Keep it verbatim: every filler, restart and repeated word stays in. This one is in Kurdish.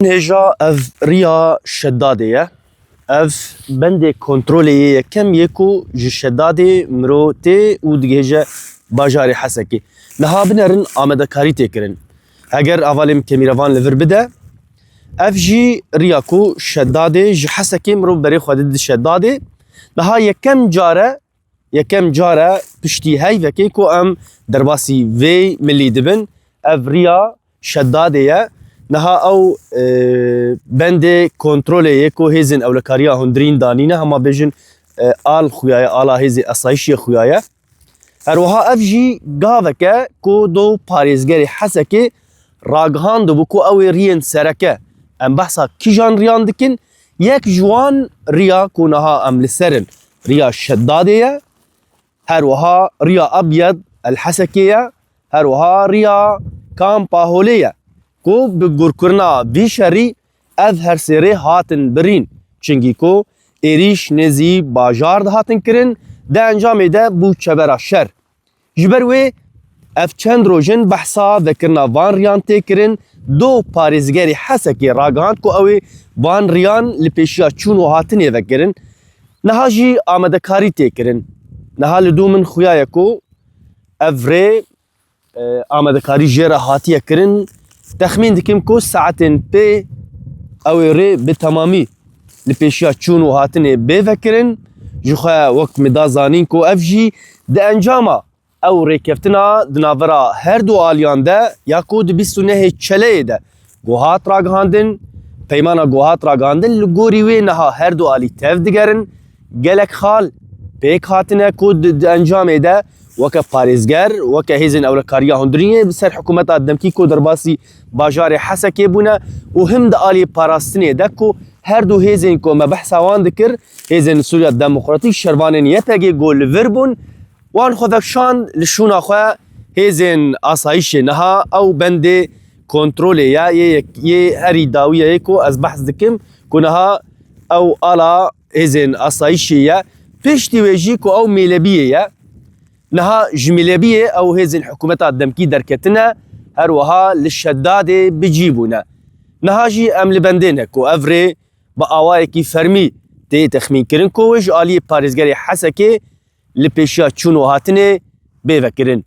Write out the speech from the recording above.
Hêja ev riya Şedadê ye. Ev bendê kontrolê yê yekem yê ku ji Şedadê miro tê û digihêje bajarê Hesekê. Niha binerin amadekarî tê kirin. Heger avalê min kêmîrevan li vir bide, ev jî riya ku Şedadê ji Hesekê miro berê xwe didi Şedadê. Niha yekem care, yekem care piştî heyvekê ku em derbasî vê milî dibin, ev riya Şedadê ye. Niha ew, e, bendê kontrolê yê ku hêzên ewlekariya hundirîn danîne, hema bêjin, e, al xuya ye, ala hêzê esayîşiyê xuya ye. Her wiha ev jî gaveke ku do parêzgerê Hesekê ragihandibû ku ew ê riyên sereke, em behsa kîjan riyan dikin, yek ji wan riya ku niha em li ser in, riya Şedadê ye, her wiha riya Abyed El Hesekê ye, her wiha riya Kampa Holê ye, ku bi gurkirina vî şerî ev her sê rê hatin birîn. Çingî ku êrîş nêzî bajar dihatin kirin, di encamê de bû çebera şer. Ji ber wê ev çend roj in behsa vekirina van riyan tê kirin, do parêzgerê Hesekê ragihand ku ew ê van riyan li pêşiya çûn û hatinê vekirin. Niha jî amadekarî tê kirin. Niha li dû min xuya ye ku ev rê, e, amadekarî jê re hatiye kirin. Texmîn dikim ku saetên pê ew ê rê bi temamî li pêşiya çûn û hatinê bê vekirin. Ji xwe wek min da zanîn ku ev jî di encama ew rêkeftina di navbera her du aliyan de ya ku di bîst û nehê Çeleyê de ku hat ragihandin, peymana ku hat ragihandin, li gorî wê niha her du alî tev digerin. Gelek xal pêk hatine ku di, di encamê de weke parêzger, weke hêzên ewlekariya hundirînê bi ser hikûmeta demkî ku derbasî bajarê Hesekê bûne û him di alî parastinê de ku her du hêzên ku me behsa wan dikir, hêzên Sûriya Demokratîk, şervanên Y P G ku li vir bûn, wan xwe vekşand li şûna xwe hêzên asayîşê. Niha ew bendê kontrolê ye, yê, yê herî dawî ye, yê ku ez behs dikim ku niha ew ala hêzên asayîşê ye. Piştî wê jî ku ew mêlebiyê ye. Niha ji mêlebiyê ew hêzên hikûmeta demkî derketine, her wiha li Şedadê bi cî bûne. Niha jî em li bendê ne ku ev rê bi awayekî fermî tê texmîn kirin ku wê ji aliyê parêzgerê Hesekê li pêşiya çûn û hatinê bê vekirin.